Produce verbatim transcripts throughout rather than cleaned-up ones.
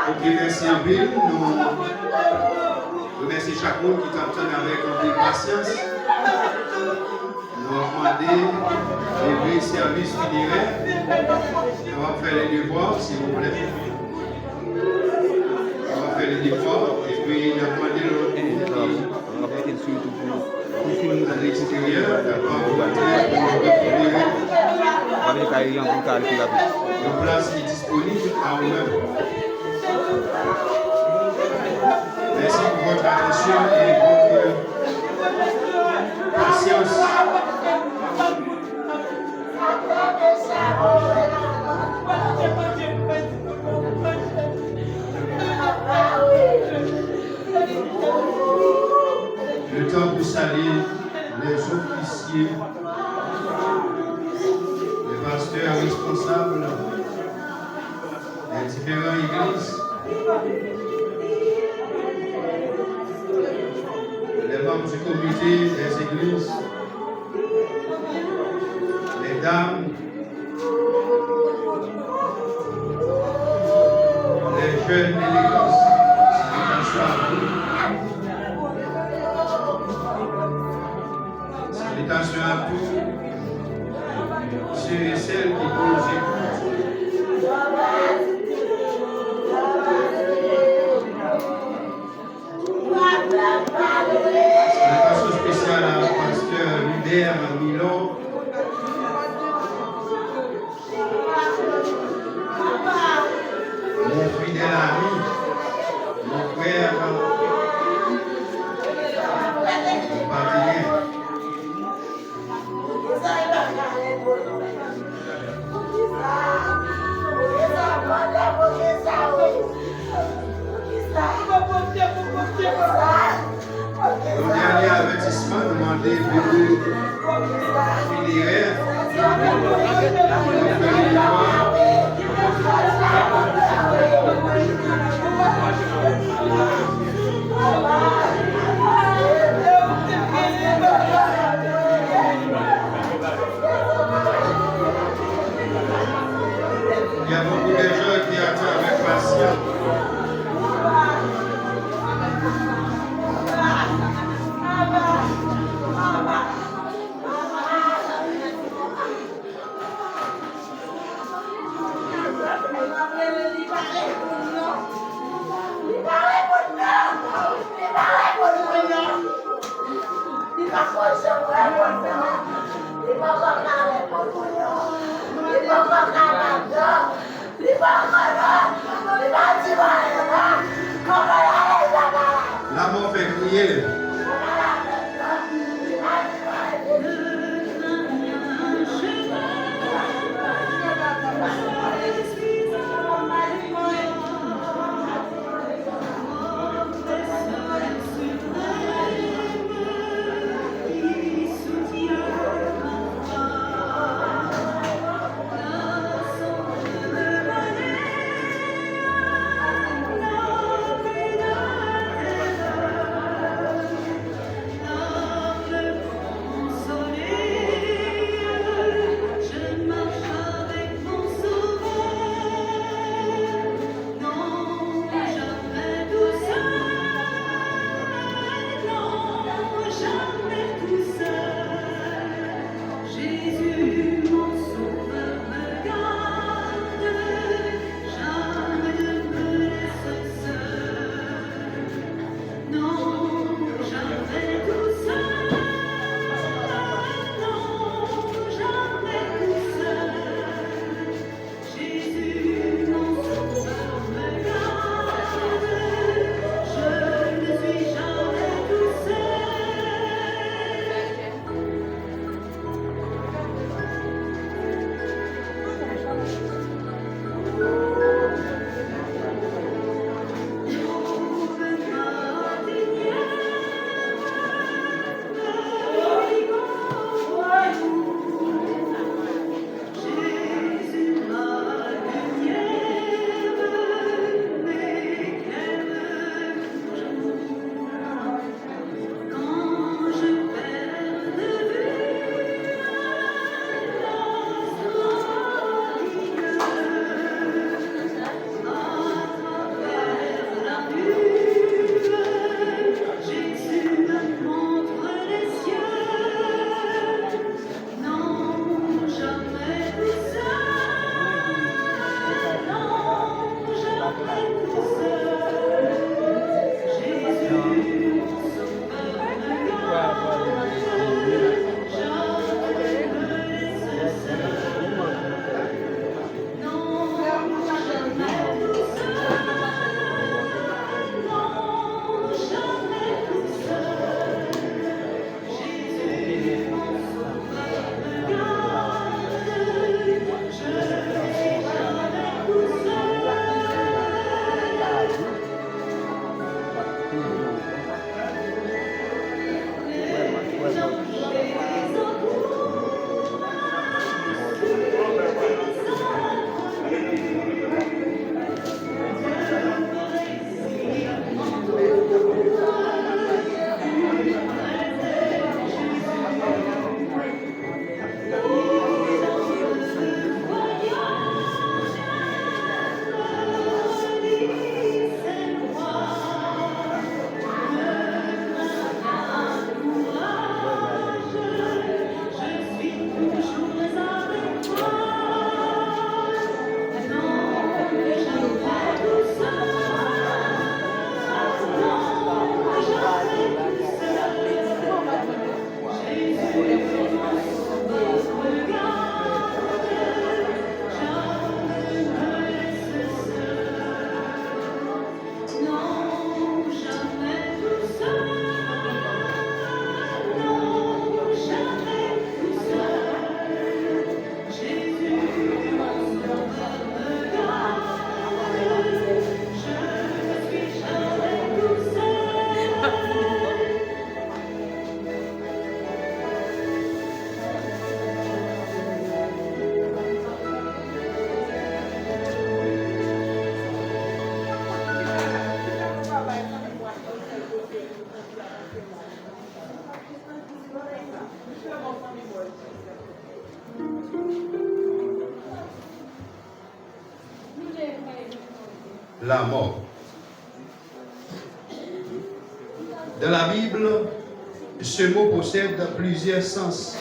Ok, mèsi anpil. Nou remèsye chak moun ki t ap tann avèk anpil pasyans. Nou ap mande leve sèvis finerè. Nou ap fè ledevwa, silvouplè. Nou ap fè ledevwa, epi n ap mande lòt moun ki N ap mete l sou YouTube pou, pou tout moun a leksteryè kapab wè, pou yo konsidere. N ap mete kay an pou l ka ale pi rapid. Yon plas ki disponib a ou menm. Merci pour votre attention et votre patience. Le temps pour saluer les officiers, les pasteurs responsables des différentes églises, les membres du comité des églises, les dames, les jeunes de l'église, salutations à vous. Salutations à tous ceux et celles qui nous écoutent. Salutations spéciales à Pasteur Hubert Milon. Mon fidèle ami, mon frère, mon partenaire. Yon dènye avètisman, nou mande biwo finerè. Il y a beaucoup de gens qui attendent avec patience. Li pa reponn mwen non. Li pa reponn mwen non. Li pa konn jan pou reponn mwen. Li poko ka reponn mwen non. Li poko ka ladan. Li poko non. Li pa di mwen anyen non. Kòman y ale papa? Lanmò fè kriye. Li pa di mwen anyen. La mort. Dans la Bible, ce mot possède plusieurs sens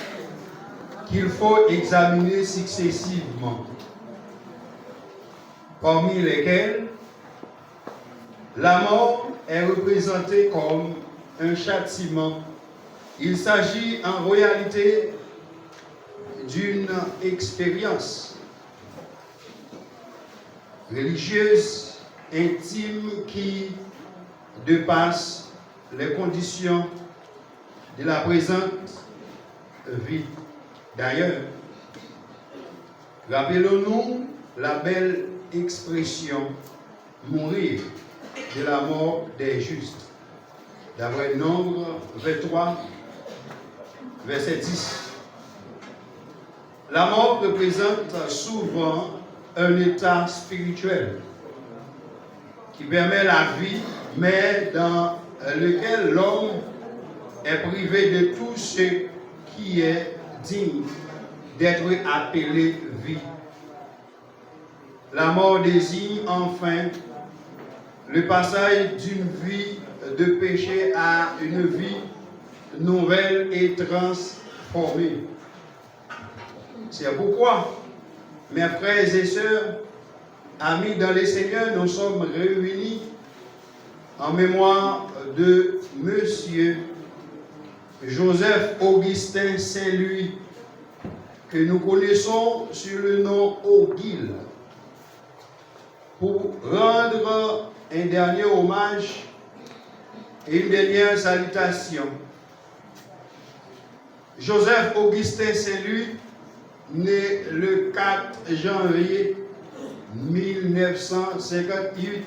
qu'il faut examiner successivement, parmi lesquels la mort est représentée comme un châtiment. Il s'agit en réalité d'une expérience religieuse intime qui dépasse les conditions de la présente vie. D'ailleurs, rappelons-nous la belle expression mourir de la mort des justes, d'après Nombre vingt-trois, verset dix. La mort représente souvent un état spirituel qui permet la vie, mais dans lequel l'homme est privé de tout ce qui est digne d'être appelé vie. La mort désigne enfin le passage d'une vie de péché à une vie nouvelle et transformée. C'est pourquoi, mes frères et sœurs, amis dans le Seigneur, nous sommes réunis en mémoire de Monsieur Joseph Augustin Saint-Louis, que nous connaissons sous le nom Ogil, pour rendre un dernier hommage et une dernière salutation. Joseph Augustin Saint-Louis, né le quatre janvier mille neuf cent cinquante-huit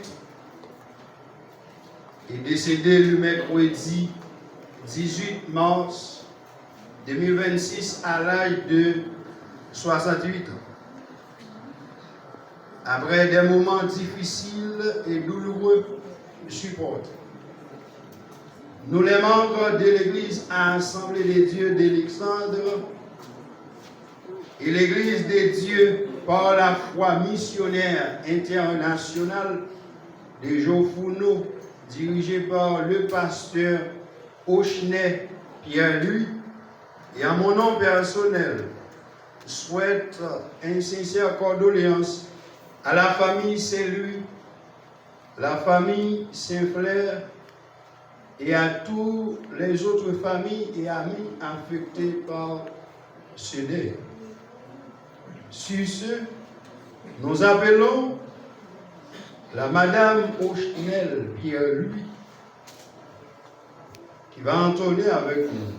et décédé le mercredi dix-huit mars deux mille vingt-six à l'âge de soixante-huit ans. Après des moments difficiles et douloureux supportés, nous, les membres de l'Église Assemblée de Dieu d'Alexandre et l'Église de Dieu par la foi missionnaire internationale de Jofourneau, dirigée par le pasteur Ochenay Pierre-Louis, et à mon nom personnel, souhaite une sincère condoléance à la famille Saint-Louis, la famille Saint-Flair et à toutes les autres familles et amis affectés par ce deuil. Sur ce, nous appelons la Madame Ochenay Pierre-Louis qui va entonner avec nous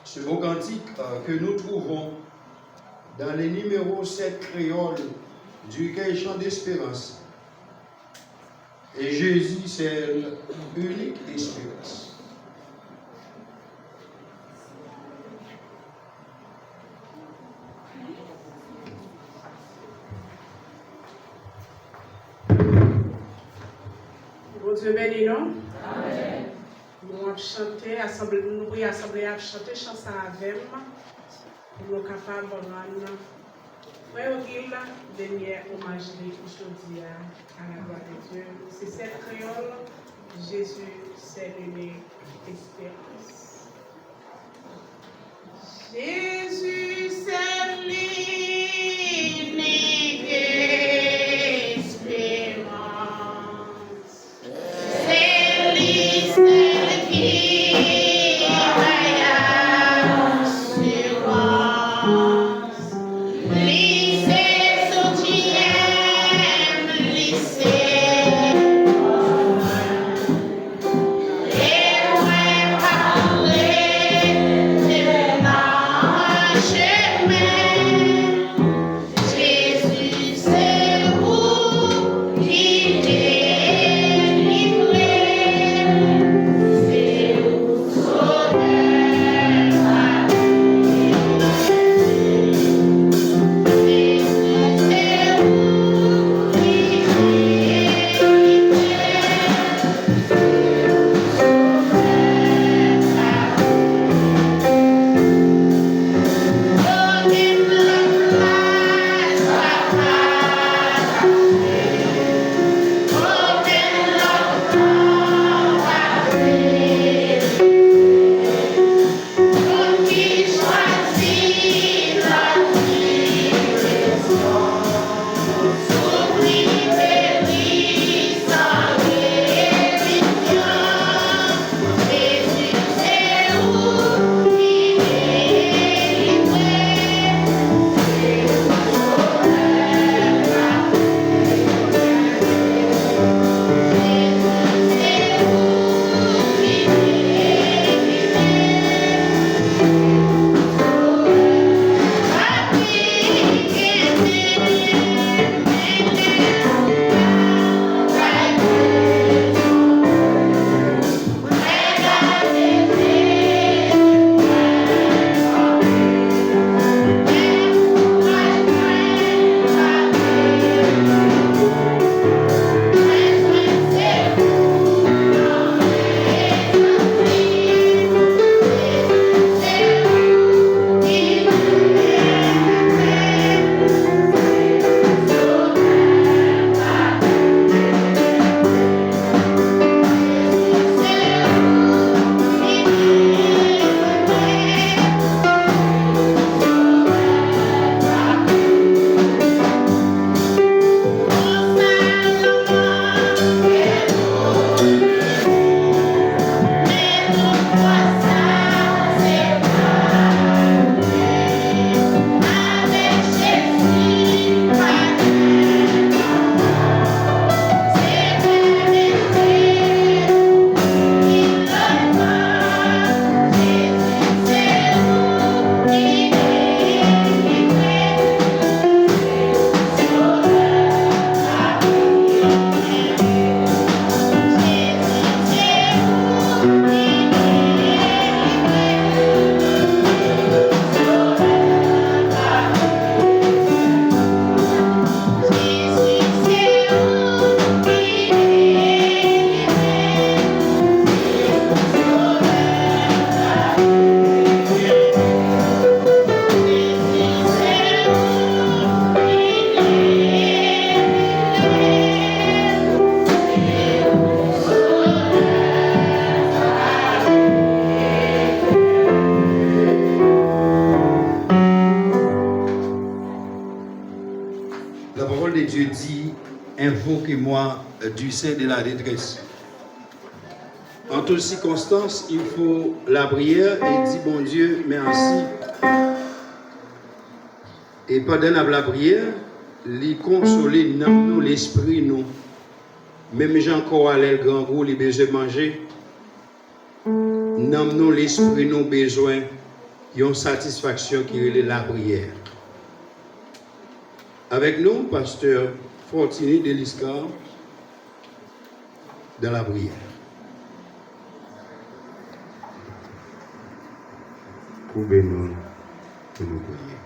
ce beau cantique, euh, que nous trouvons dans le numéro sept créole du recueil Chants d'Espérance. Et Jésus, c'est l'unique espérance. Bondye beni nou. Amèn. Nou ap chante, asanble, nou priye asanble a ap chante chan sa avè m, pou nou kapab rann frè Ogil dènyè omaj li pou jodi a, à la gloire de Dieu. Se sèt kreyòl, Jésus, c'est l'unique espérance. Jésus, c'est l'unique espérance. C'est lui seul qui a l'assurance. Li se soutyen m, li se Du sein de la détresse. En toutes circonstances, il faut la prière et dire Bondye mèsi. E pandan n ap lapriyè, li konsole nanm nou, lespri nou. Menm jan kò a lè l grangou, li bezwen manje, nanm nou, lespri nou bezwen yon satisfaksyon ki rele lapriyè. Avèk nou, pastè Fortuny Deliscar, dans la prière. Koube nou pou nou priye.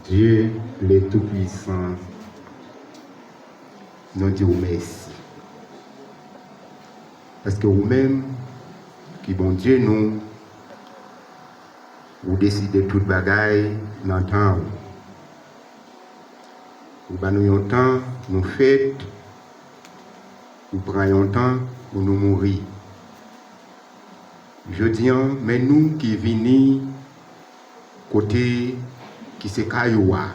Dye le Toupwisan, nou di w mèsi. Paske ou menm ki Bondye nou, ou deside tout bagay nan tan ou. Ou ba nou yon tan nou fèt, ou pran yon tan pou nou mouri. Jodi a, men nou ki vini kote ki se kay ou a,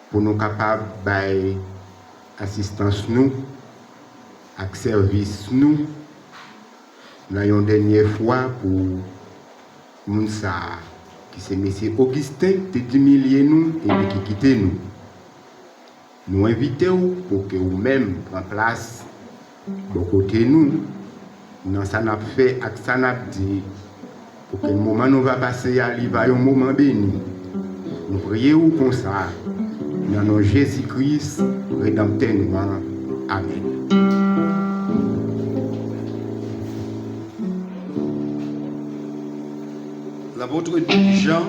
pou nou kapab bay asistans nou ak sèvis nou nan yon dènyè fwa pou moun sa a, ki se mesye Augustin, te dimilye nou epi ki kite nou. Nou envite w pou ke ou menm pran plas bò kote nou nan sa n ap fè ak sa n ap di, pou ke moman nou va pase a, li va yon moman beni. Nou priye w konsa, nan non Jezi Kris, Redanmtè nou an. Amèn. L'apôtre Jean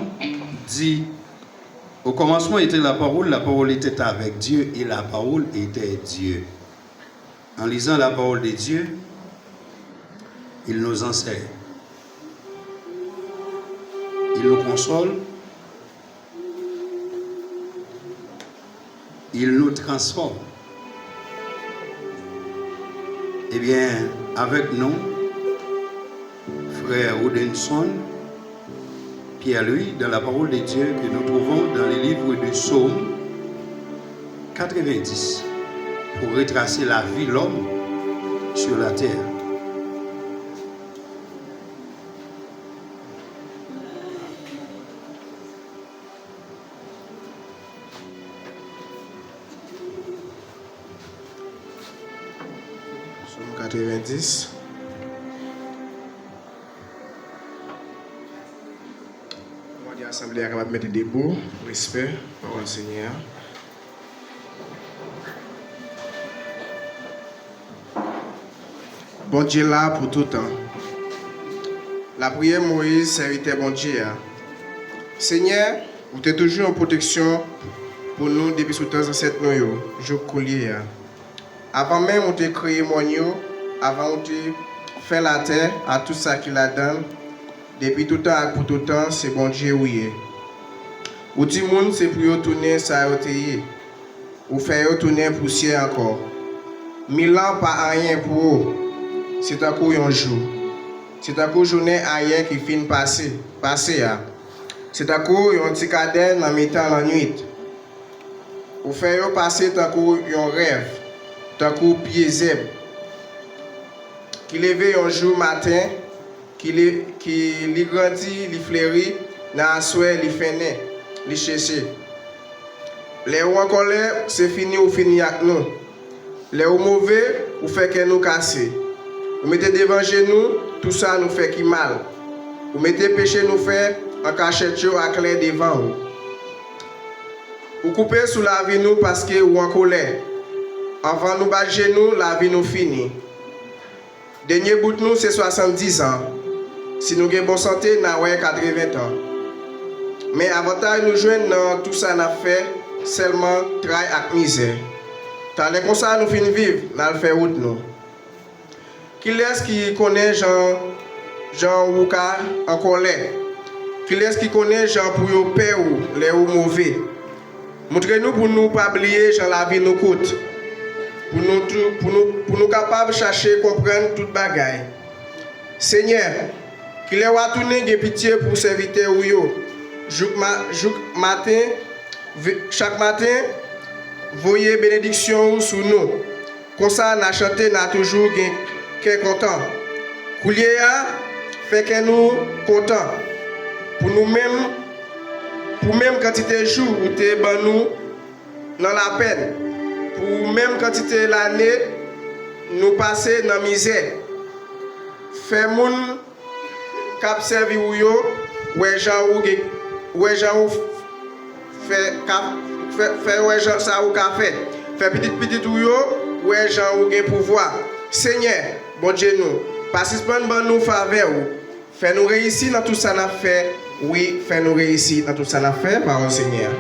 dit, au commencement était la parole, la parole était avec Dieu et la parole était Dieu. En lisant la parole de Dieu, il nous enseigne, il nous console, il nous transforme. Ebyen, avèk nou, frè Rodenson Pierre-Louis, dans la parole de Dieu que nous trouvons dans le livre de Psaume quatre-vingt-dix, pour retracer la vie l'homme sur la terre. Sòm katrevendis. Mwen mande asanble a kapab mete debou, respè, pawòl Senyè a. Bondye la pou toutan. Lapriyè Moyiz, sèvitè Bondye a. Senyè, ou te toujou yon pwoteksyon pou nou depi sou tan zansèt nou yo, jouk koulye a. Avan menm ou te kreye mòn yo, avan ou te fè latè ak tout sa ki ladan l, depi toutan ak pou toutan, se Bondye ou ye. Ou di moun se pou yo tounen sa yo te ye. Ou fè yo tounen pousyè ankò. Mil an pa anyen pou ou. Se tankou yon jou. Se tankou jounen ayè ki fin pase, pase a. Se tankou yon ti kadè nan mitan lannwit. Ou fè yo pase tankou yon rèv, tankou pye zèb ki leve yon jou maten, ki li, ki li grandi, li fleri, nan aswè li fennen, li cheche. Lè ou an kòlè, se fini ou fini ak nou. Lè ou move, ou fè kè nou kase. Ou mete devan je nou tou sa nou fè ki mal. Ou mete peche nou fè an kachèt yo aklè devan ou. Ou koupe sou lavi nou paske ou an kolè. Anvan nou bat je nou, lavi nou fini. Dènye bout nou se swasanndizan. Si nou gen bon sante, n a wè katreven tan. Men avantaj nou jwenn nan tou sa n ap fè, sèlman tray ak mizè. Talè konsa nou fin viv, n al fè wout nou. Kilès ki konnen jan, jan ou ka an kòlè? Kilès ki konnen jan pou yo pè ou lè ou move? Montre nou pou nou pa bliye jan lavi nou kout, pou nou tou, pou nou, pou nou kapab chache konprann tout bagay. Senyè, kilè w a tounen gen pitye pou sèvitè ou yo, jouk ma, jouk maten, ve, chak maten, voye benediksyon ou sou nou. Konsa, n a chante, n a toujou gen kè kontan. Koulye a, fè kè nou kontan. Pou nou menm, pou menm kantite jou ou te ban nou nan lapenn, pou menm kantite lane nou pase nan mizè. Fè moun k ap sèvi w yo wè jan ou gen, wè jan ou fè, ka, fè, fè wè jan sa ou ka fè. Fè pitit pitit ou yo wè jan ou gen pouvwa. Senyè, Bondye nou, pa sispann ban nou favè ou. Fè nou reyisi nan tout sa n ap fè. Wi, fè nou reyisi nan tout sa n ap fè. Pawòl Senyè a.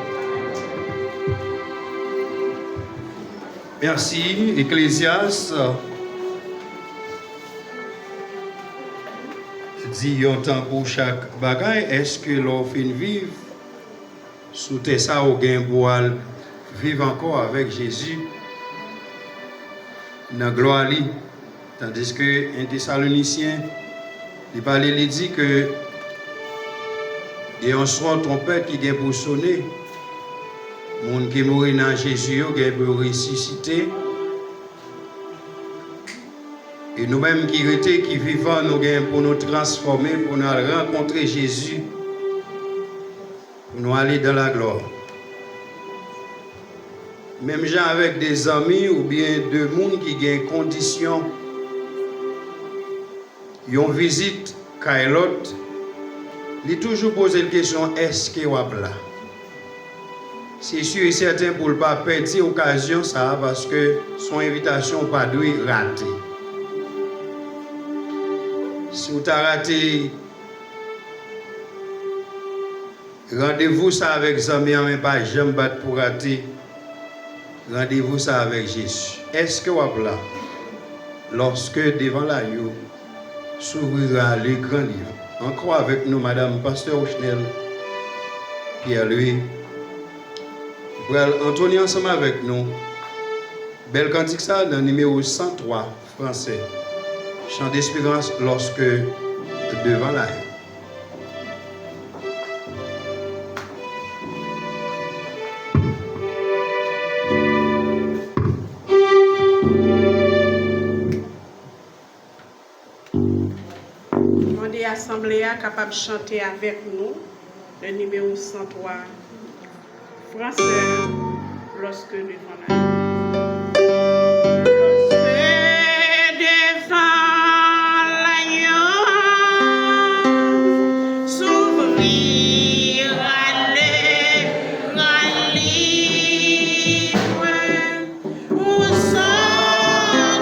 Mèsi. Eklezyas di yon tan pou chak bagay. Èske lè w fin viv sou tè sa, ou gen pou al viv ankò avèk Jezi nan glwa li? Tandiske en Tesalonisyen, li pale, li di ke gen yon son twonpèt ki gen pou sone. Moun ki mouri nan Jezi yo gen pou yo resisite. E nou menm ki rete, ki vivan, nou gen pou nou transfòme, pou nou al rankontre Jezi, pou nou ale dans la gloire. Menm jan avèk de zanmi oubyen de moun ki gen kondisyon, yon vizit kay lòt, li toujou poze l kesyon, èske w ap la? Se si e sèten pou l pa pèdi okazyon sa a, paske se yon envitasyon ou pa dwe rate. Si w ta rate randevou sa avèk zanmi an, men pa janm bat pou rate randevou sa avèk Jezi. Èske w ap la lòske devan lagyo s'ouvrira le grand livre? Ankò avèk nou, madanm pastè Rochnel Pierre Louis pral antone ansanm avèk nou bèl kantik sa nan nimewo san twa fransè, Chant d'espérance lorsque devant la haie. Mande asanble a kapab chante avèk nou le nimewo san twa fransè, Lorsque devant la Lorsque devant l'agneau s'ouvrira le grand livre, où sont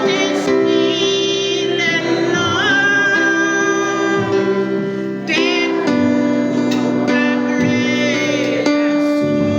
inscrits les noms des coupables et des sourds.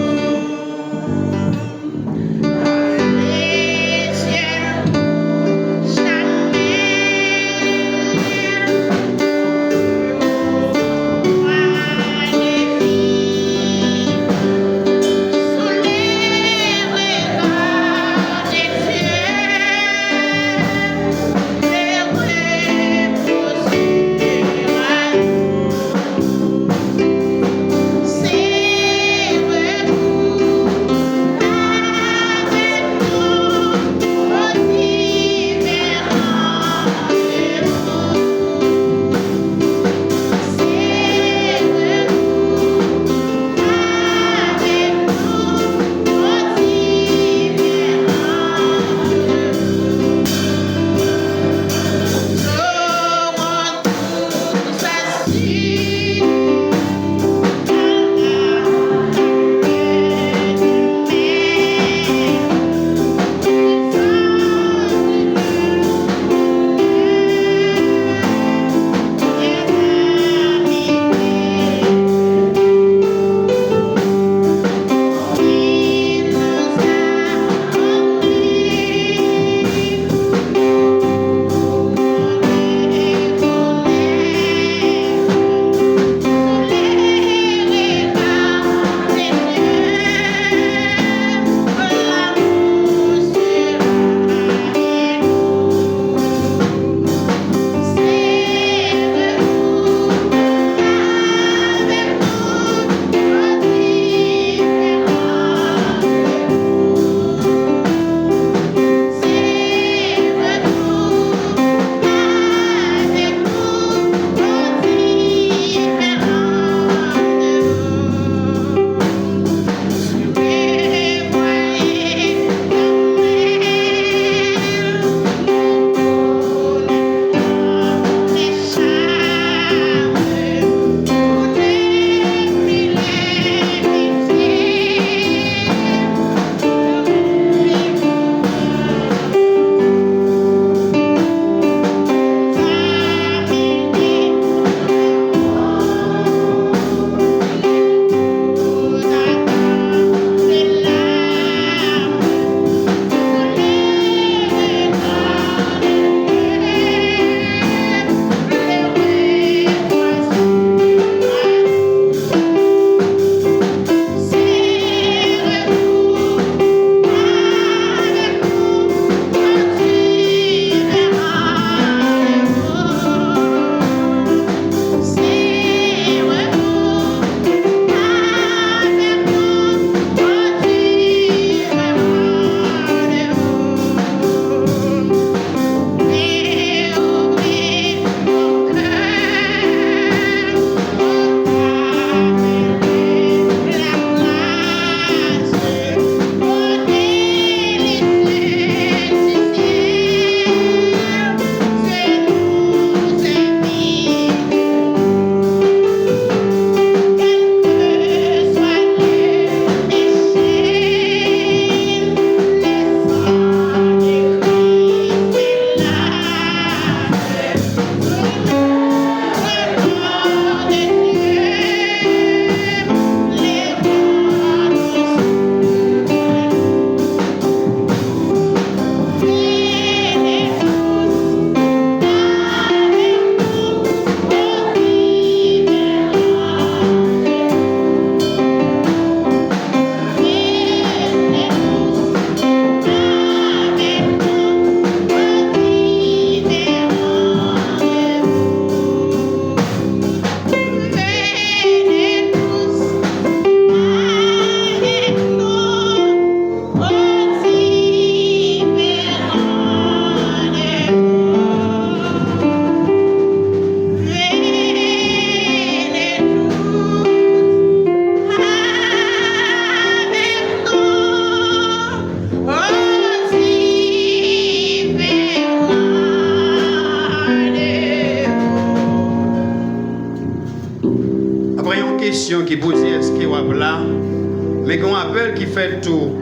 Kesyon ki poze, èske w ap la? Men gen yon apèl ki fèt tou,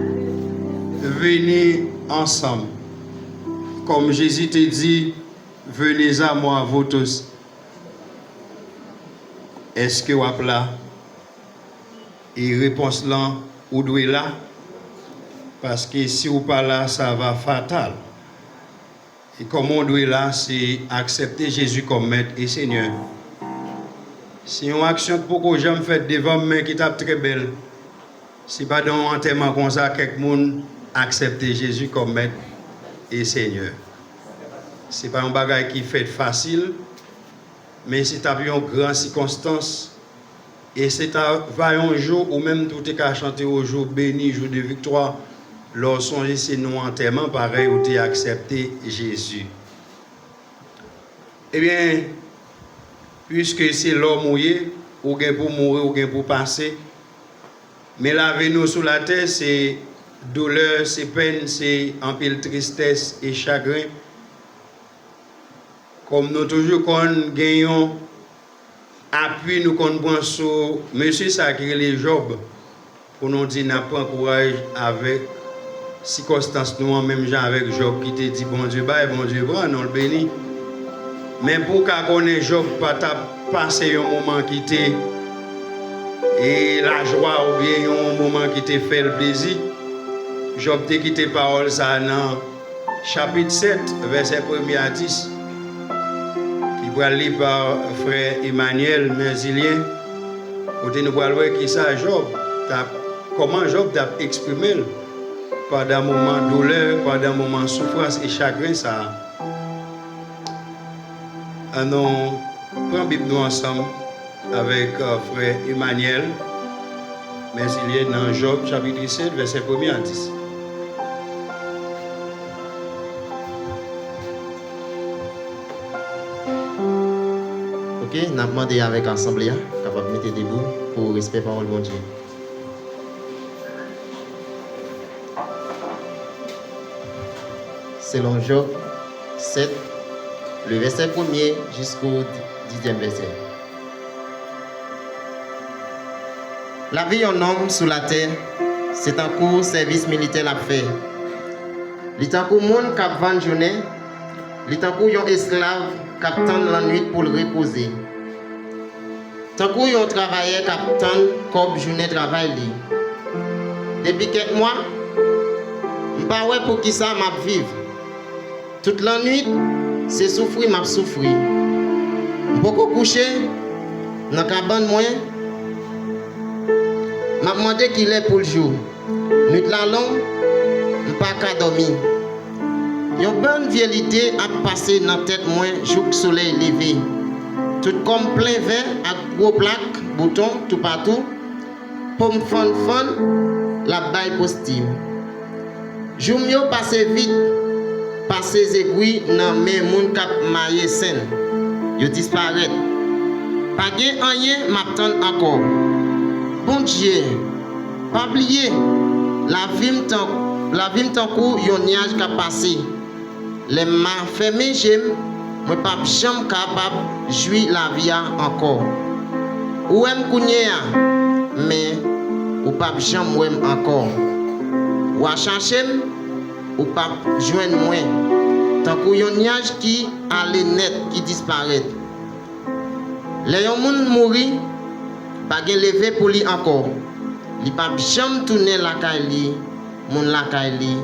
vini ansanm. Kòm Jezi te di, venez à moi, vous tous. Èske w ap la? E repons lan, ou dwe la. Paske si w pa la, sa va fatal. E kòman w dwe la, se aksepte Jezi kòm Mèt e Senyè. Se yon aksyon k poko janm fèt devan m, men ki t ap trè bèl. Si pandan yon antèman konsa, kèk moun aksepte Jezi kòm Mèt e Senyè. Se pa yon bagay ki fèt fasil, men se t ap yon gran sikonstans. E se ta va yon jou ou menm tou te ka chante, o jou beni, jou de viktwa, lè w sonje se nan yon antèman parèy ou te aksepte Jezi. Ebyen, piske se lòm ou ye, ou gen pou mouri, ou gen pou pase. Men lavi nou sou latè, se doulè, se pèn, se anpil tristès e chagren. Kòm nou toujou konn gen yon apui nou konn pran sou mesye sa ki rele Jòb, pou nou di n ap pran kouraj avèk sikonstans nou an, menm jan avèk Jòb ki te di, Bondye bay, Bondye pran, non l beni. Men pou w ka konnen Jòb pa t ap pase yon moman ki te e lajwa oubyen yon moman ki te fè l plezi, Jòb te kite pawòl sa a nan chapit sèt, vèsè premye a dis, ki pral li pa frè Emmanuel Merzilien, kote nou pral wè kisa Jòb t ap, kòman Jòb t ap eksprime l pandan moman doulè, pandan moman soufrans e chagren sa a. Ann nou pran Bib nou ansanm avèk, euh, frè Emmanuel Merzilien nan Jòb chapit sèt, vèsè premye a dis. Ok, n ap mande avèk asanble a kapab mete debou pou respè pawòl Bondye. Selon Jòb sèt, le vèsè premye jiskou dizyèm vèsè. Lavi yon nonm sou latè, se tankou sèvis militè l ap fè. Li tankou moun k ap vann jounen, li tankou yon esklav k ap tann lannwit pou l repoze. Tankou yon travayè k ap tann kòb jounen travay li. Depi kèk mwa, m pa wè poukisa m ap viv. Tout lannwit, se soufri m ap soufri. M poko kouche nan kabann mwen. M ap mande kilè pou l jou. Nwit la long, m pa ka dòmi. Yon bann vye lide ap pase nan tèt mwen jouk solèy leve. Tout kò m plen vè ak gwo plak, bouton toupatou. Po m fann fann, l ap bay posti. Jou m yo pase vit, pase zegwi nan men moun k ap maye senn. Yo disparèt. Pa gen anyen m ap tann ankò. Bondye, pa bliye, lavi m tan, lavi m tankou yon nyaj k ap pase. Lè m a fèmen je m, mwen p ap janm kapab jwi lavi a ankò. Ou wè m kounye a, men ou p ap janm wè m ankò. W a chache m, ou p ap jwenn mwen, tankou yon nyaj ki ale nèt, ki disparèt. Lè yon moun mouri, pa gen leve pou li ankò. Li p ap janm tounen lakay li, moun lakay li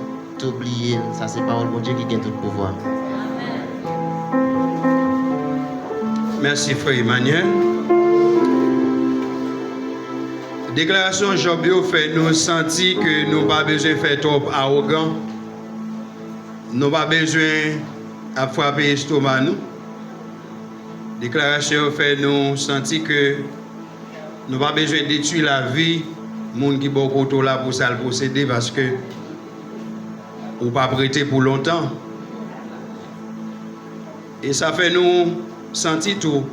tou bliye l. Sa se pawòl Bondye ki gen tout pouvwa. Mèsi, frè Emmanuel. Deklarasyon Jòb yo fè nou santi ke nou pa bezwen fè twòp awogan. Nou pa bezwen ap frape estoma nou. Deklarasyon yo fè nou santi ke nou pa bezwen detwi lavi moun ki bò kote w la pou sa l posede, paske ou p ap rete pou lontan. E sa fè nou santi tou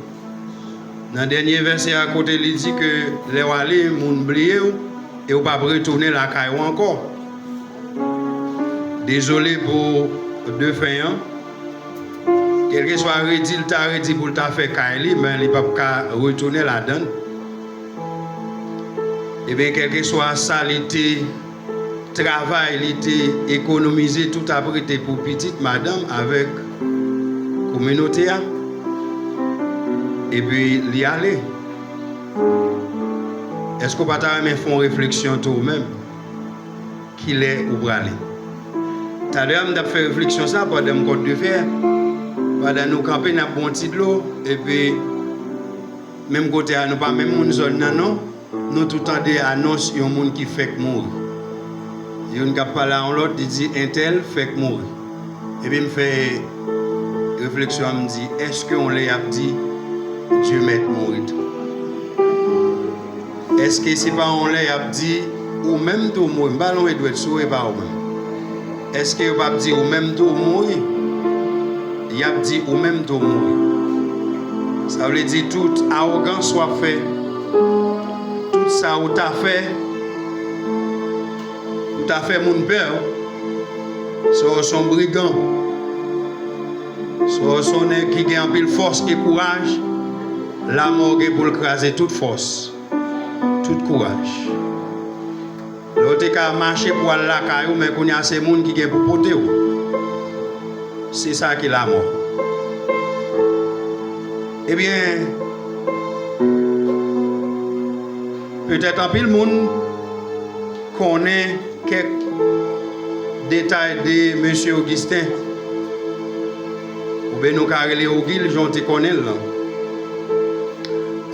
nan dènye vèsè a, kote li di ke lè w ale, moun bliye w e w p ap retounen lakay ou ankò. Dezole pou defen an. Kèlkeswa redi l ta redi pou l ta fè kay li, men li p ap ka retounen ladan l. Ebyen, kèlkeswa sa li te travay, li te ekonomize, tout ap rete pou pitit, madanm avèk kominote a. Epi li ale. Èske w pa ta renmen fè yon refleksyon tou ou menm? Kilè ou prale? Talè a, m t ap fè refleksyon sa pandan m kòt de fè, pandan nou kanpe, n ap bwè yon ti dlo, epi menm kote a, nou pa menm moun zòn nan, non. Nou tou tande anons yon moun ki fèk mouri. Youn k ap pale a yon lòt, li di, "Entèl fèk mouri." Epi m fè refleksyon an, m di, èske yon lè y ap di, "Dye mèt mouri tou"? Èske se pa yon lè y ap di, "Ou menm tou mouri"? M pa lonje dwèt sou ou, e pa ou menm. Èske yo p ap di, "Ou menm tou mouri"? Y ap di, "Ou menm tou mouri." Sa vle di tout awogans w ap fè, tout sa ou ta fè, ou ta fè moun pè, si w se yon brigan, si w se yon nèg ki gen anpil fòs e kouraj, lanmò gen pou l kraze tout fòs, tout kouraj. Lè w te ka mache pou w al lakay ou, men kounye a se moun ki gen pou pote w. Se sa ki lanmò. Ebyen, petèt anpil moun konnen kèk detay de mesye Augustin, oubyen nou ka rele Ogil, jan w te konnen l lan.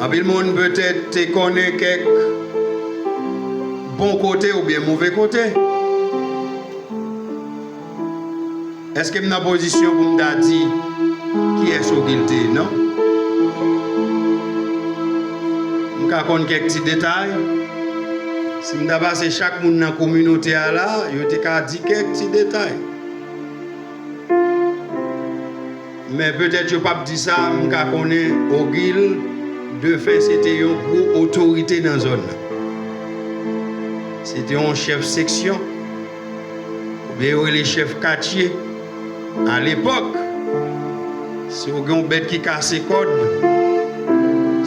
Anpil moun petèt te konnen kèk bon kote oubyen move kote. Èske m nan pozisyon pou m ta di kiyès Ogil te ye? Non. M ka konn kèk ti detay. Si m ta pase chak moun nan kominote a la, yo te ka di kèk ti detay. Men petèt yo p ap di sa, m ka konnen Ogil, defen, se te yon gwo otorite nan zòn nan. Se te yon chèf seksyon, oubyen yo rele chèf katye. Alepòk, si w gen yon bèt ki kase kòd,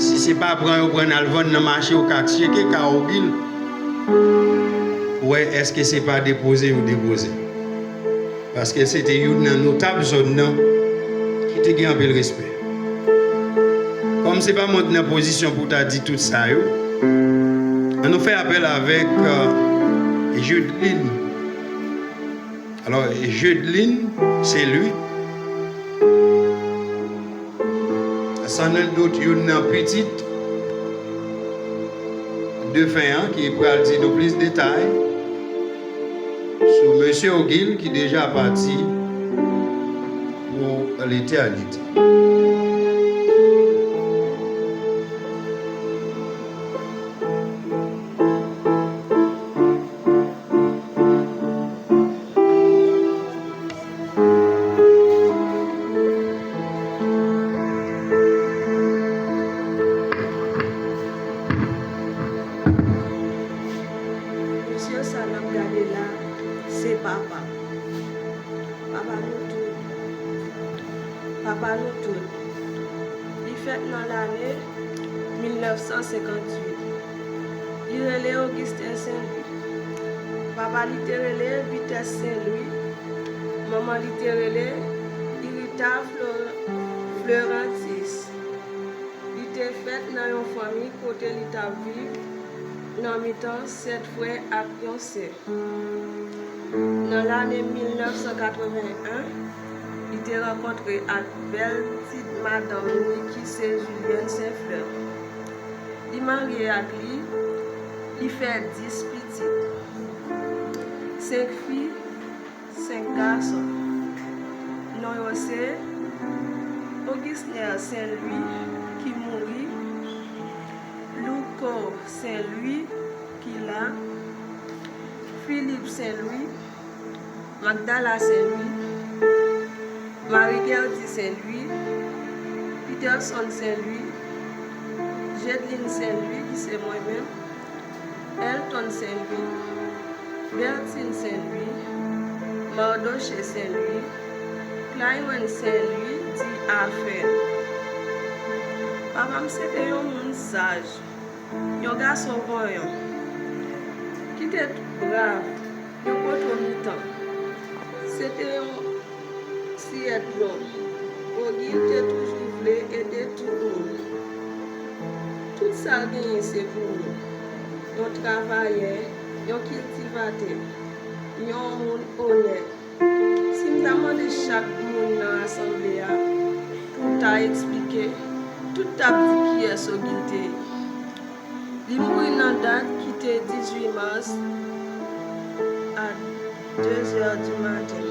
si se pa pran yo pran n al vann nan mache, yo ka tcheke ka Ogil pou wè èske se pa depoze yo depoze. Paske se te youn nan notab zòn nan ki te gen anpil respè. Kòm se pa mwen k nan pozisyon pou ta di tout sa yo, ann nou fè apèl avèk, euh, Judeline. Alò, Judeline Saint-Louis, san nul dout, youn nan pitit defen an, ki pral di nou plis detay sou mesye Ogil ki deja pati pou letènite. Mesye sa n ap gade la, se papa m. Papa nou tout. Papa nou tout. Li fèt nan lane mil nèf san senkanntuit. Li rele Augustin Saint-Louis. Papa li te rele Vitès Saint-Louis. Manman li te rele Irita Flor-, Florentis. Li te fèt nan yon fanmi kote li t ap viv nan mitan sèt frè ak yon sè. Nan lane mil nèf san katreven en, li te rankontre ak bèl ti madanm li ki se Julienne Saint-Fleur. Li marye ak li, li fè dis pitit. Senk fi, senk gason. Non yo se Augusner Saint-Louis ki mouri, Louko Saint-Louis ki la, Philippe Saint-Louis, Magdala Saint-Louis, Marie Gerdy Saint-Louis, Peterson Saint-Louis, Jedline Saint-Louis ki se mwen menm, Elton Saint-Louis, Bertine Saint-Louis, Mardoché Saint-Louis, Claywen Saint-Louis di Afèn. Papa m se te yon moun saj, yon gason vanyan. Te brav, yon poto mitan. Se te yon siyèt lòm. Ogil te toujou vle ede tout moun. Tout sa l genyen se pou nou. Yon travayè, yon kiltivatè, yon moun onèt. Si m ta mande chak moun nan asanble a pou ta eksplike, tout t ap di kiyès Ogil te ye. Li mouri nan dat ki te dizuit mas a de zè di maten,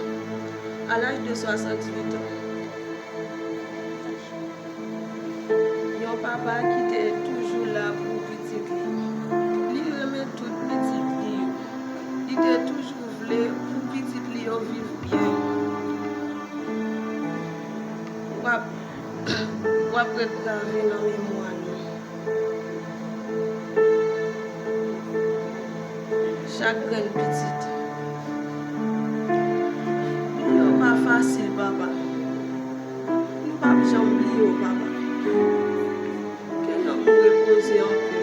a laj de swasanntuit an. Yon papa ki te toujou la pou pitit li. Li renmen tout pitit li yo. Li te toujou vle pou pitit li yo viv byen. W ap, w ap ret grave nan memwa nou. Chak grenn pitit. Bliye w pa fasil, papa. M p ap janm bliye w, papa. Ke nanm ou repoze anpè.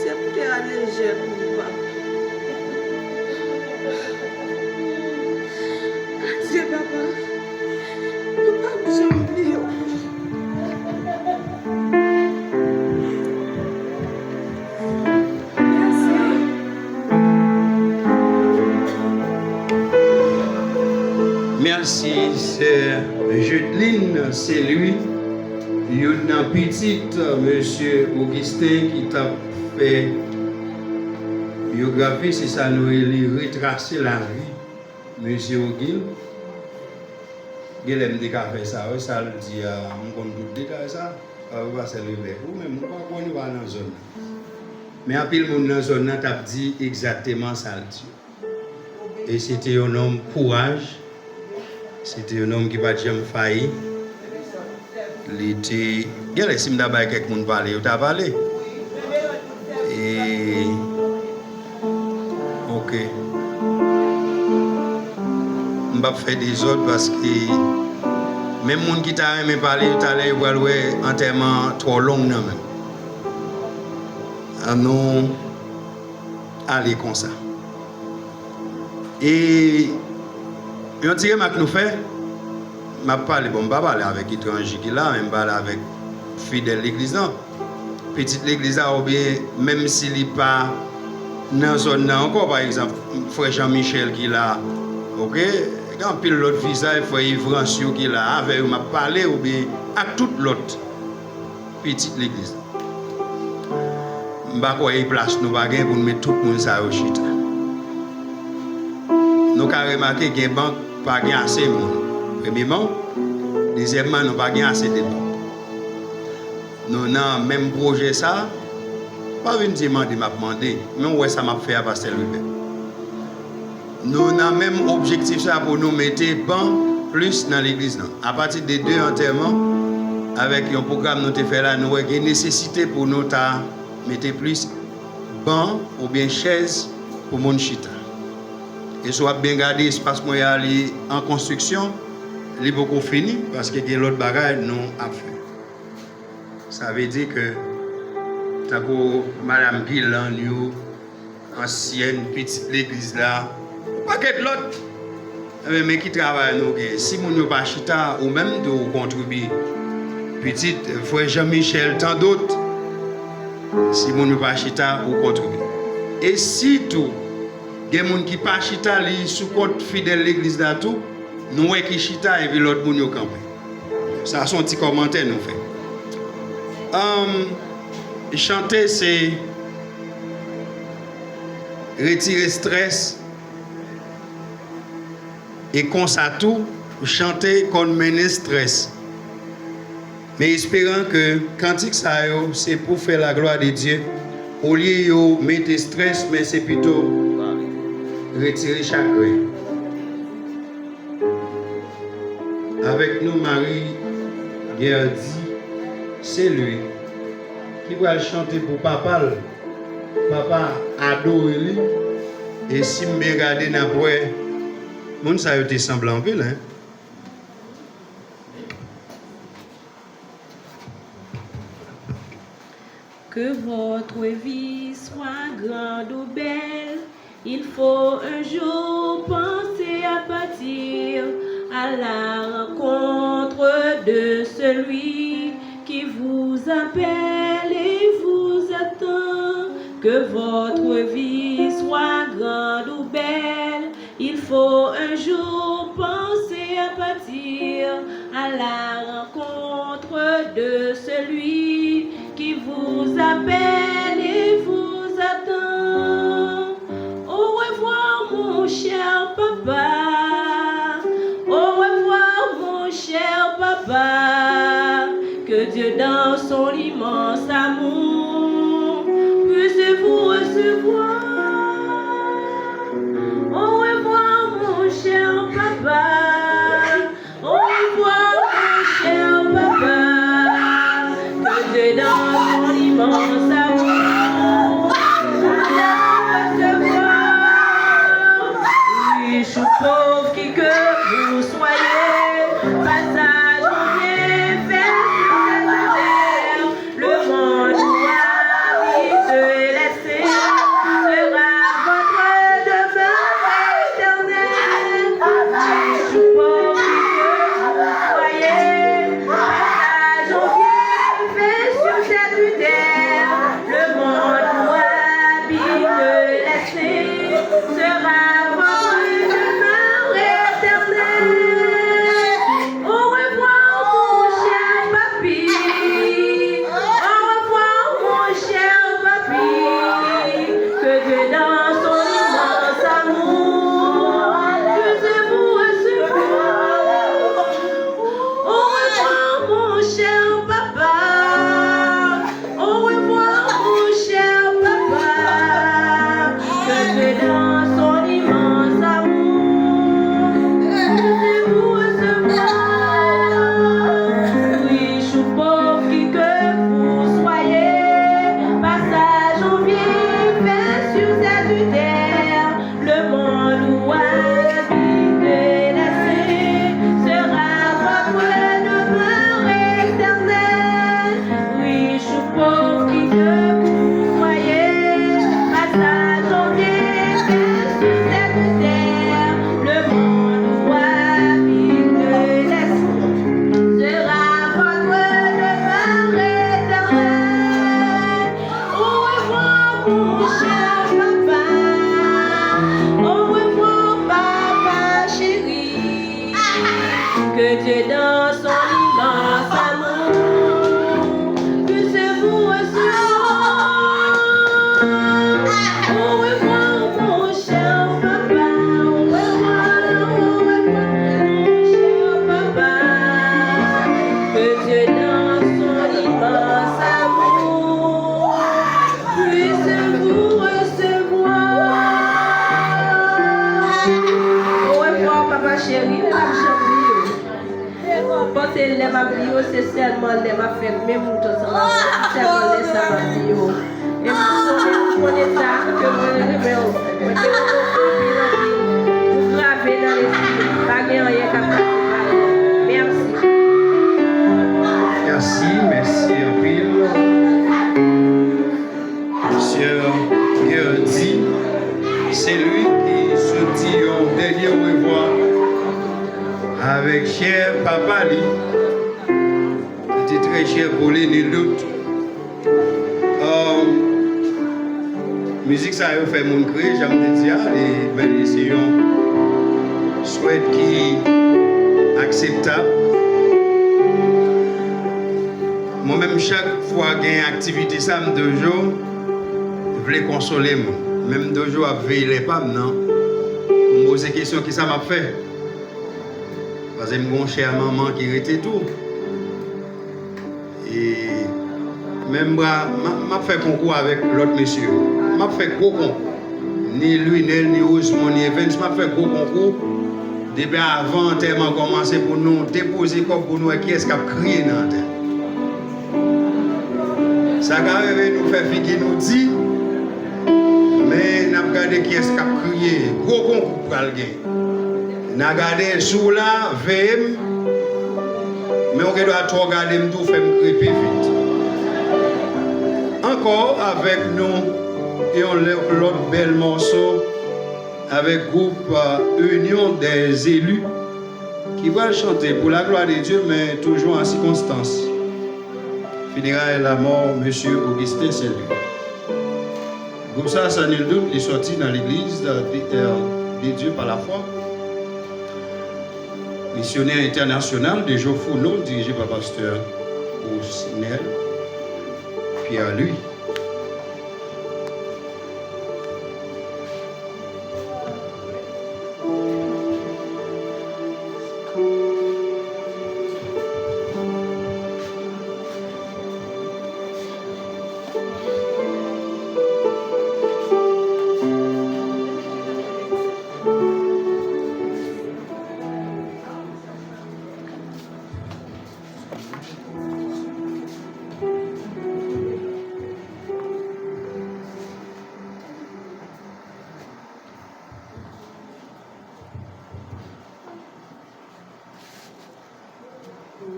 Se tè a lejè pou ou, papa. Adye, papa. M p ap janm bliye w. Mèsi, sè Judeline Saint-Louis, youn nan pitit mesye Augustin ki t ap fè biyografi, se sa nou rele retrase lavi mesye Ogil. Genlè m te ka fè sa, wi, sa l di a, m konn tout detay sa. Pastè Levèk, ou menm, ou pa konn, ou pa nan zòn nan. Men anpil moun nan zòn nan t ap di egzakteman sa l di. E se te yon nonm kouraj, se te yon nonm ki pa t janm fayi. Li te, genlè si m ta bay kèk moun pale, yo ta pale. E, oke. M p ap fè dezòd paske menm moun ki ta renmen pale yo talè, yo pral wè antèman an twò long nan men m. An nou ale konsa. E yon ti remak nou fè, m ap pale, bon, m pa pale avèk etranje ki la, men m pale avèk fidèl legliz lan. Pitit legliz la, oubyen menm si li pa nan zòn nan ankò, pa egzanp, frè Jean Michel ki la, oke? Gen anpil lòt vizaj, frè Yves Ranciou ki la, avè yo m ap pale, oubyen ak tout lòt pitit legliz la. M pa kwè e plas nou pa gen pou n met tout moun sa yo chita. Nou ka remake gen bank pa gen ase moun, premyeman. Dezyèmman, nou pa gen ase de bank. Nou nan menm pwojè sa, pa vin di mande m ap mande, men w wè sa m ap fè a, pastè Lwibè. Nou nan menm objektif sa pou nou mete ban plis nan legliz lan. Apati de de antèman, avèk yon pwogram nou te fè la, nou wè gen nesesite pou nou ta mete plis ban oubyen chèz pou moun chita. E si w ap byen gade espas mwen a, li an konstriksyon, li poko fini, paske gen lòt bagay nou ap fè. Sa vle di ke, tankou Madam Guilan, yo, ansyèn pitit legliz la, yon pakèt lòt. Enben, men ki travay nou gen? Si moun yo pa chita, ou menm tou ou kontribye. Pitit, frè Jean Michel, tandòt. Si moun yo pa chita, ou kontribye. E si tou, gen moun ki pa chita, li sou kont fidèl legliz la tou, nou wè ki chita epi lòt moun yo kanpe. Sa se yon ti kòmantè nou fè. Anm, chante se retire strès, e konsa tou, chante konn mennen strès. Men esperan ke kantik sa yo se pou fè la glwa de Dye, olye yo mete strès, men se pito retire chagren. Avèk nou, Marie Guerdy Saint-Louis, ki pral chante pou papa l. Papa adore li. E si m byen gade, n ap wè, moun sa yo te sanble anpil, en. Que votre vie soit grande ou belle, il faut un jour penser à partir à la rencontre de celui qui vous appelle et vous attend. Que votre vie soit grande ou belle, il faut un jour penser à partir à la rencontre de celui qui vous appelle et vous attend. Au revoir, mon cher papa. Au revoir, mon cher papa. Que Dieu, dans son immense amour, puisse vous recevoir. Au revoir, mon cher papa. Au revoir, mon cher papa. Que Dieu, dans son immense amour, vous recevoir. Riche ou pauvre, qui que vous soyez, passage ou bienfait sur cette terre, le monde où habite les saints sera votre demeure éternelle. Riche ou pauvre, qui que vous soyez, passage ou bienfait sur cette terre, le monde où habite les saints sera votre demeure éternelle. Au revoir, mon cher papi. Au revoir, mon cher papi. Que Dieu, dans son immense amour, puisse vous recevoir. Au revoir, mon cher papa. Au revoir, mon cher papa. Que Dieu, dans son immense amour, puisse vous recevoir. Riche ou pauvre, qui que vous soyez, passage ou bienfait sur cette terre, le monde où habite les saints sera votre demeure éternelle. Riche ou pauvre, qui que vous soyez, passage ou bienfait sur cette terre, le monde où habite les saints sera votre demeure éternelle. Au revoir, mon cher papa. Au revoir, papa chéri. Que Dieu, dans son immense amour, puisse vous recevoir. Au revoir, mon cher papa. Au revoir, au revoir, mon cher papa. Que Dieu, dans son immense amour, puisse vous recevoir. Au revoir, papa chéri, m p ap janm bliye w. Paske lè m ap bliye w, se sèlman lè m ap fè menm wout ansanm avè w, se sèlman lè sa m ap bliye w. E m konnen, m konnen sa, ke mwen renmen w. Mwen te renmen w anpil, anpil. Ou grave nan lespri m. Pa gen anyen k ap pase pa w. Mèsi. Mèsi, mèsi anpil. Sè Gerdy, se li ki sot di yon dènye orevwa avèk chè papa li, ki te trè chè pou li, nul doute. Um, mizik sa yo fè moun kriye, jan m te di a, li, men li se yon swèt ki akseptab. Mwen menm, chak fwa gen aktivite sa, m toujou vle konsole moun. Men m toujou ap veye lè pa m nan, pou m poze kesyon, kisa m ap fè? Paske m gen yon chè manman ki rete tou. E menm bra, m ap, m ap fè konkou avèk lòt mesye yo. M ap fè gwo konkou. Ni Lunel, ni Rosemond, ni Evens, m ap fè gwo konkou. Depi avan antèman kòmanse pou nou depoze kòb pou nou wè kiyès k ap kriye nan antèman. Sa ka rive nou fè figi nou di, men n ap gade kiyès k ap kriye. Gwo konkou pral gen. N a gade si w la, veye m. Men w gen dwa twò gade m tou, fè m kriye pi vit. Ankò avèk nou, yon lè, lòt bèl mòso avèk gwoup, euh, Union des Élus ki pral chante Pour la gloire de Dieu, men toujou an sikonstans. Funérailles la mort Monsieur Augustin Saint-Louis. Gwoup sa, san nil dout, li sòti nan legliz, euh, de, euh, de Dieu par la foi. Misyonè entènasyonal de Jofono, dirije pa pastè Osnel Pierre Louis.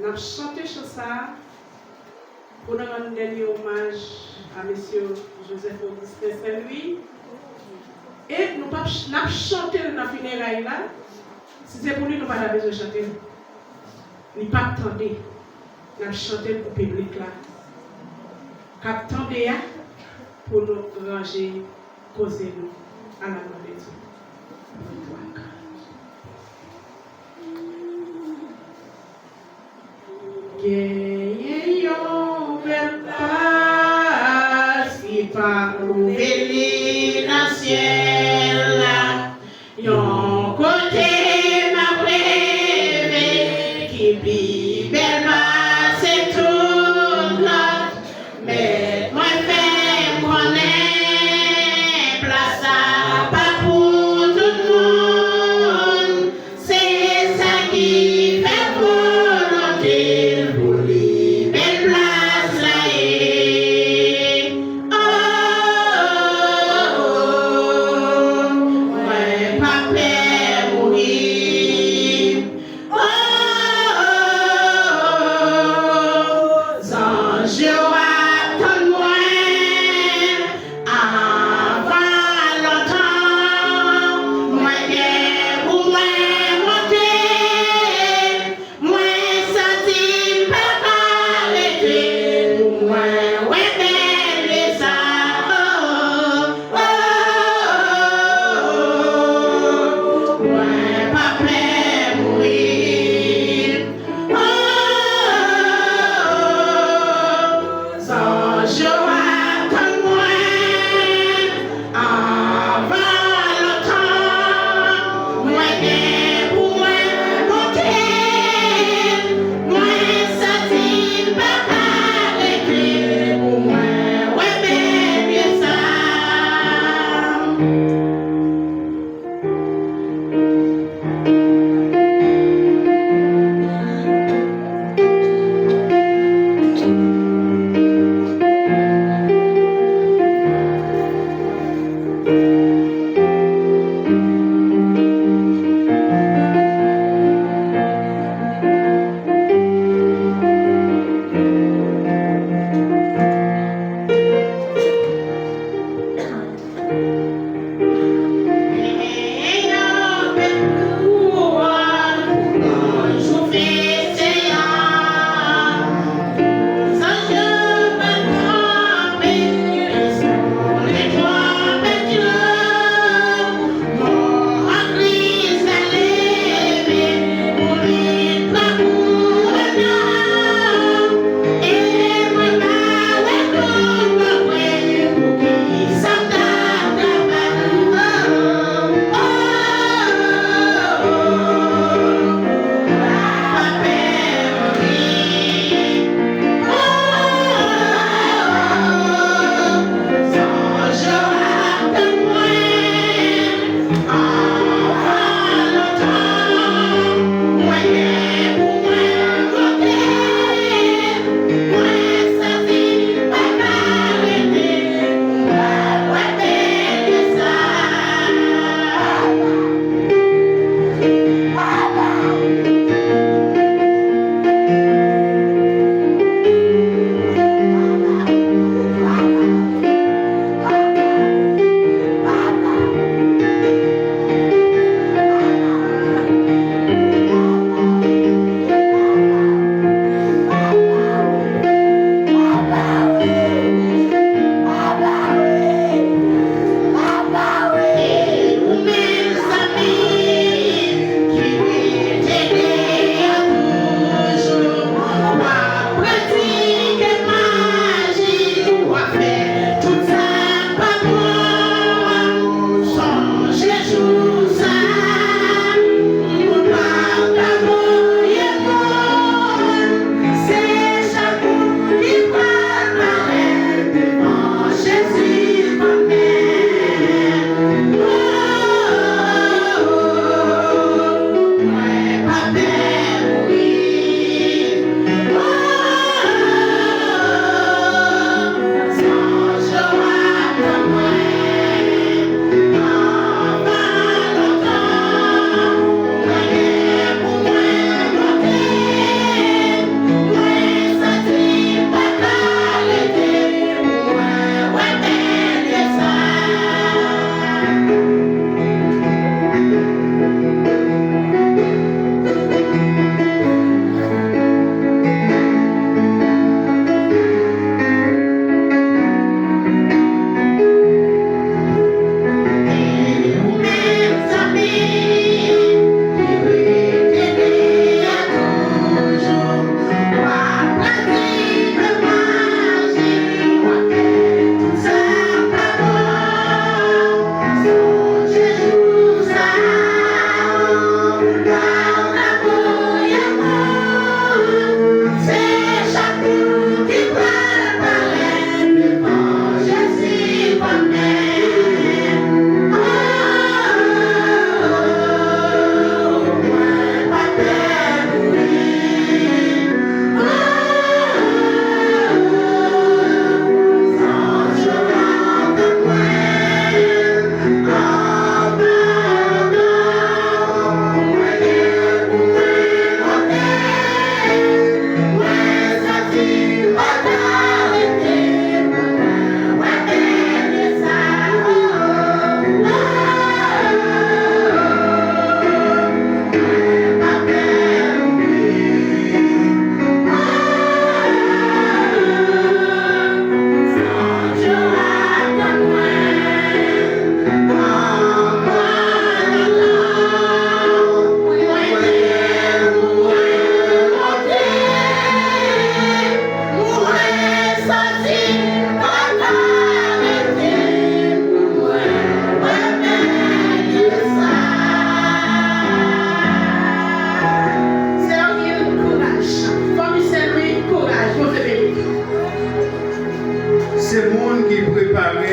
N ap chante chan sa a pou n rann dènye omaj a mesye Joseph Augustin Saint-Louis. E nou p ap ch-, n ap chante l nan fineray la. Si se pou li, nou pa ta bezwen chante l. Li p ap tande. N ap chante l pou piblik la k ap tande a, pou nou ranje koze nou a la mande Dye. Genyen yon bèl plas ki pa louvri li nan syèl la. Yon kote m ap reve ki pi bèl pase tout lòt. Mèt mwen fè m konnen plas sa pa pou tout moun. Se sa ki fè volonte l pou li bèl plas la ye. Oh, oh, oh, mwen pa pè mouri. Oh, oh, oh,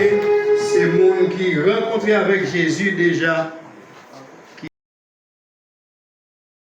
Se moun ki rankontre avèk Jezi deja